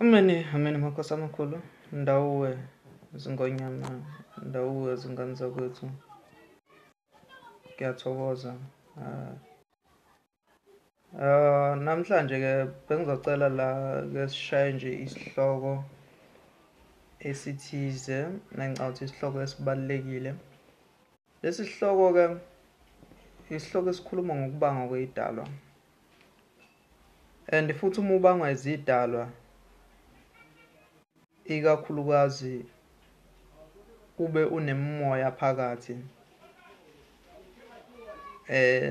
Ameni, ameni makhosi amakhulu, ndawuwe zingonyama, ndawuwe zingane zakwethu. Ngiyathokoza. Namhlanje-ke bengizocela la ke sishaye nje isihloko esithize, nengicabanga ukuthi isihloko esibalulekile. Lesi sihloko-ke isihloko esikhuluma ngokubangwa kwey'dalwa. And futhi uma ubangwa izidalwa, ikakhulukazi ube unemimoya phakathi,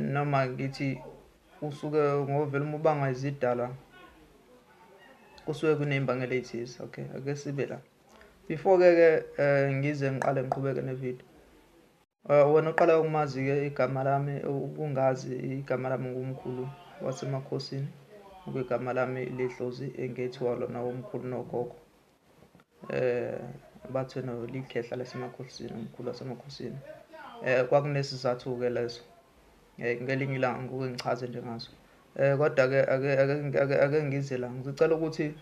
noma ngithi usuke ngovele uma ubangwa izidalwa kusuke kuney'mbangela ey'thize. Okay, ake sibe la. Before-ke ke ngize ngiqale ngiqhubeke nevidiyo. Wena uqala ukumazi-ke igama lami, ukungazi igama lami ngumkhulu wasemakhosini, okuyigama lami ledlozi engethiwa lona womkhulu nogogo. Bathe no likhehla lasemakhosini, umkhulu wasemakhosini. Kwakunesizathu-ke leso. Ngelinye ilanga ngike ngichaze nje ngaso. Kodwa-ke ake ngize la, ngicela ukuthi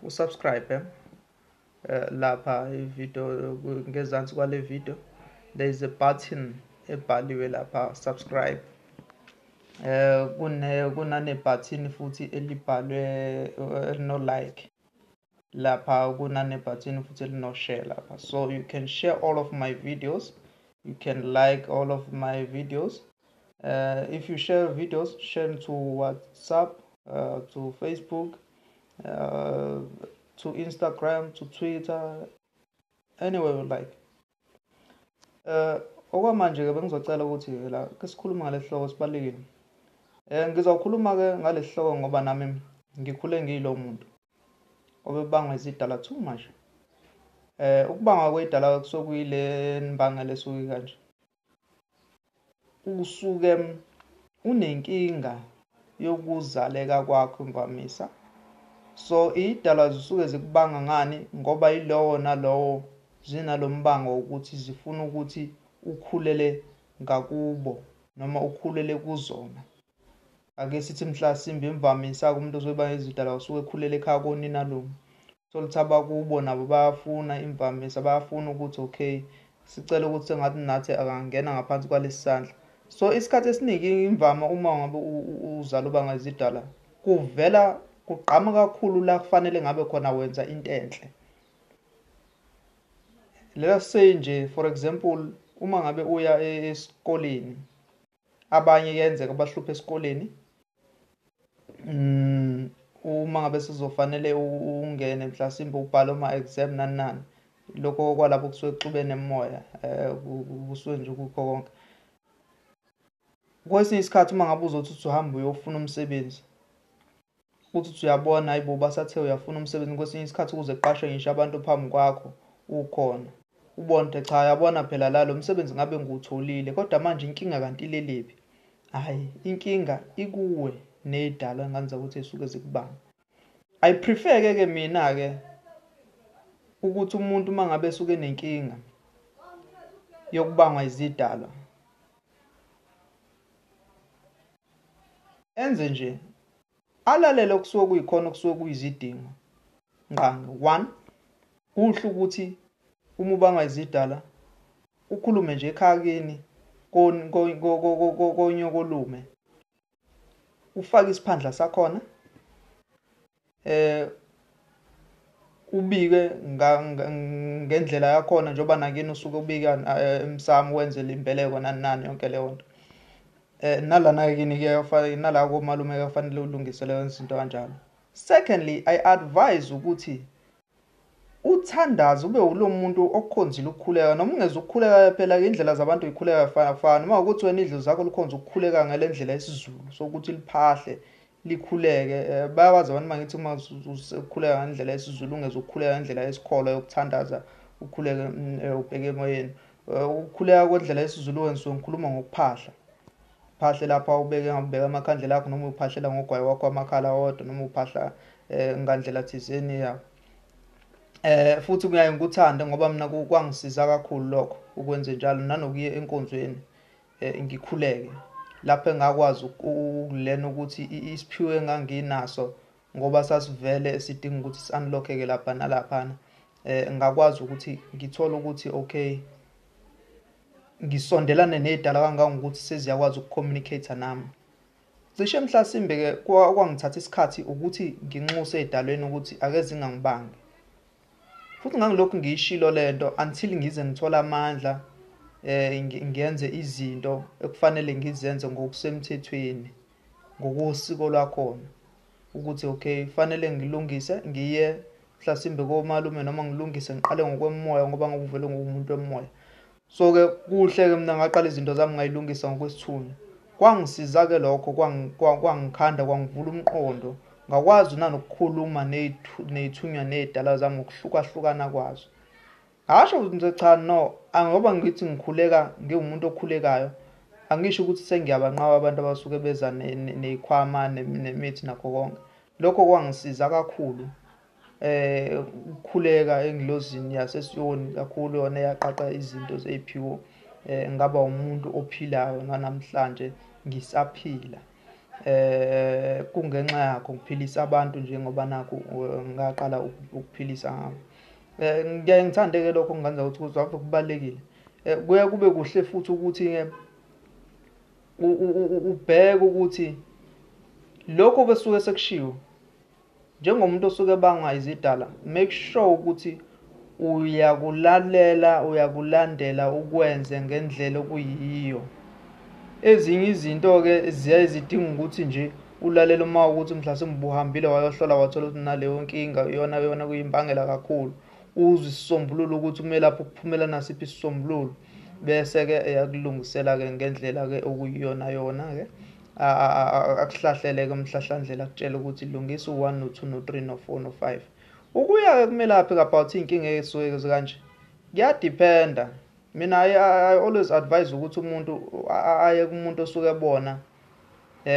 usubscribe lapha i-video, ngezansi kwale video there is a button ebhaliwe lapha subscribe. Kunane button futhi elibhalwe elino like lapha, kunane button futhi elino share lapha. So you can share all of my videos, you can like all of my videos. If you share videos, share to WhatsApp, to Facebook, to Instagram, to Twitter, anywhere you like. Okwamanje ke bengizocela ukuthi la ke sikhuluma ngale sihloko sibalulekile. Ngizawukhuluma ke ngale sihloko ngoba nami ngikhule ngiyilo muntu obebangwa izidalwa too much. Ukubangwa kwedalwa kusokuyile imbangela esuke kanje. Usuke unenkinga yokuzaleka kwakho imvamisa. So idalwa zisuke zikubanga ngani? Ngoba yilowo nalowo zinalombango ukuthi zifuna ukuthi ukhulele ngakubo noma ukhulele kuzona. Ake sithi mhlasimbe imvamisa kumuntu ozoba izidalwa usuke ekhulele ekhaya konina lo. Thola ukuthi abakubo nabo bayafuna imvamisa, bayafuna ukuthi okay sicela ukuthi sengathi nathi akangena ngaphansi kwalesi sandla. So isikhathi esiningi imvama uma ngabe uzala ubanga izidalwa kuvela kugqama kakhulu la kufanele ngabe khona wenza into enhle. Let us say nje for example uma ngabe uya esikoleni, abanye kuyenzeka bahluphe esikoleni. Uma ngabe sizofanele ungene mhlasimbe ubhale ama exam nani nani, lokho kwalapho kusuke kuxubene nemoya, kusuke nje kukho konke. Kwesinye isikhathi uma ngabe uzothi uhamba uyofuna umsebenzi, uthi uyabona hayibo basathe uyafuna umsebenzi, kwesinye isikhathi ukuze kuqashwe ngisho abantu phambi kwakho ukhona, ubone ukuthi cha yabona phela la lo msebenzi ngabe ngiwutholile, kodwa manje inkinga kanti ilelephi? Hhayi, inkinga ikuwe ney'dalwa engenza ukuthi ey'suke zikubanga. I prefer ke mina ke ukuthi umuntu uma ngabe esuke enenkinga yokubangwa izidalwa enze nje alalele okusuke kuyikhona okusuke kuyizidingo ngqangi. One, kuhle ukuthi uma ubangwa izidalwa ukhulume nje ekhaya kini konyokolume, ufake isiphandla sakhona, ubike ngendlela yakhona njengoba nakini usuke ubika emsamo wenzele imbeleko nani nani yonke leyo nto. Nalana kini kuyafanele, nala komalume kuyafanele ulungise leyo izinto kanjalo. Secondly, I advise ukuthi uthandaze ube ulo muntu okhonzile ukukhuleka, noma ungeze ukukhuleka phela indlela zabantu ikhuleka fana. Uma ukuthi wena idlozi zakho likhonza ukukhuleka ngale ndlela yesiZulu sokuthi liphahle likhuleke, bayakwazi abantu mangithi uma ukhuleka ngendlela yesiZulu ungeze ukukhuleka ngendlela yesikholwa yokuthandaza ukhuleke ubheke emoyeni. Ukukhuleka kwendlela yesiZulu wenziwe ngikhuluma ngokuphahla. Phahle lapha ubeke ngabeka amakhandlela akho, noma uphahlela ngogwayi wakho amakhala wodwa, noma uphahla ngandlela thizeni ya. Futhi kuyaye ngikuthande ngoba mina kwangisiza kakhulu lokho ukwenze njalo, nanokuya enkonzweni ngikhuleke lapho engakwazi ukulena ukuthi isiphiwo enganginaso Ngoba sasivele sidinga ukuthi si-unlock-eke lapha nalaphana. Ngakwazi ukuthi ngithole ukuthi okay, ngisondelane ney'dala kangangokuthi seziyakwazi uku-communicate nami. Cishe mhlasimbe-ke kwangithatha isikhathi ukuthi nginxuse ey'dalweni ukuthi ake zingangibangi. Futhi ngangilokhu ngiyishilo lento until ngize ngithole amandla, ngenze izinto ekufanele ngizenze ngokusemthethweni, ngokosiko lwakhona. Ukuthi okay, fanele ngilungise ngiye mhlasimbe komalume, noma ngilungise ngiqale ngokwemoya ngoba ngokuvele ngumuntu wemoya. So-ke kuhle-ke mina ngaqala izinto zami ngayilungisa ngokwesithunywa. Kwangisiza-ke lokho, kwangikhanda, kwangivula umqondo. Ngakwazi nanokukhuluma ney'thunywa ney'dala zami ngokuhlukahlukana kwazo. Ngasho ukuthi cha no, ngoba ngithi ngikhuleka ngiwumuntu okhulekayo, angisho ukuthi sengiyabanqaba abantu abasuke beza ney'khwama nemithi nakho konke. Lokho kwangisiza kakhulu ukukhuleka engilozini yaseSiyoni kakhulu, yona eyaqaqa izinto zey'phiwo. Ngaba umuntu ophilayo nanamhlanje ngisaphila. Kungenxa yakho ngiphilisa abantu njengoba nakhu ngaqala ukuphilisa ngabo. Ngiyaye ngithande-ke lokho, kungenza ukuthi ave kubalulekile. Kuye kube kuhle futhi ukuthi-ke ubheke ukuthi lokho besuke sekushiwo njengomuntu osuke ebangwa izidala, make sure ukuthi uyakulalela, uyakulandela, ukwenze ngendlela okuyiyo. Ezinye izinto-ke ziyaye zidinga ukuthi nje ulalele uma ukuthi mhlasimbe ubuhambile wayohlola wathola ukuthi naleyo nkinga iyona yona kuyimbangela kakhulu, uzwe isisombululo ukuthi umelaphi ukuphumela nasiphi isisombululo, bese-ke eyakulungisela-ke ngendlela-ke okuyiyona yona-ke, akuhlahlele-ke umhlahlandlela, akutshele ukuthi lungisa u-1 no-2 no-3 no-4 no-5. Ukuya-ke kumelaphi about iy'nkinga ey'suke zikanje kuyadiphenda. Mina I always advise ukuthi umuntu aye kumuntu osuke ebona,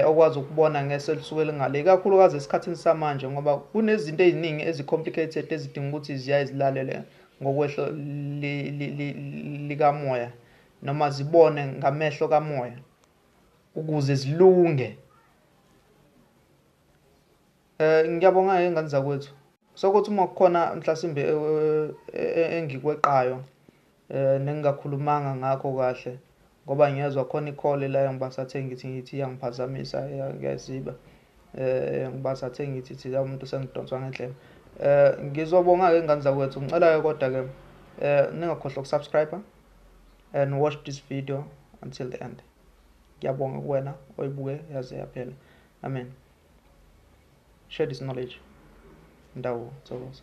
okwazi ukubona ngeso elisuke lingale, ikakhulukazi esikhathini samanje, ngoba kunezinto ey'ningi ezi-complicated ezidinga ukuthi ziyaye zilalele ngokwehlo likamoya, noma zibone ngamehlo kamoya ukuze zilunge. Ngiyabonga-ke ngane zakwethu. Sokuthi uma kukhona mhlasimbe engikweqayo nengingakhulumanga ngakho kahle, ngoba ngiyezwa khona ikhole la engibasathe ngithi iyangiphazamisa, ngiyaziba. Ngibasathe ngithi thi umuntu sengidonswa ngendlela. Ngizobonga-ke ngane zakwethu. Ngicela-ke kodwa-ke ningakhohlwa ukusubscribe and watch this video until the end. Ngiyabonga kuwena oyibuke yaze yaphela. Amen. Share this knowledge. Ndawo, thokoza.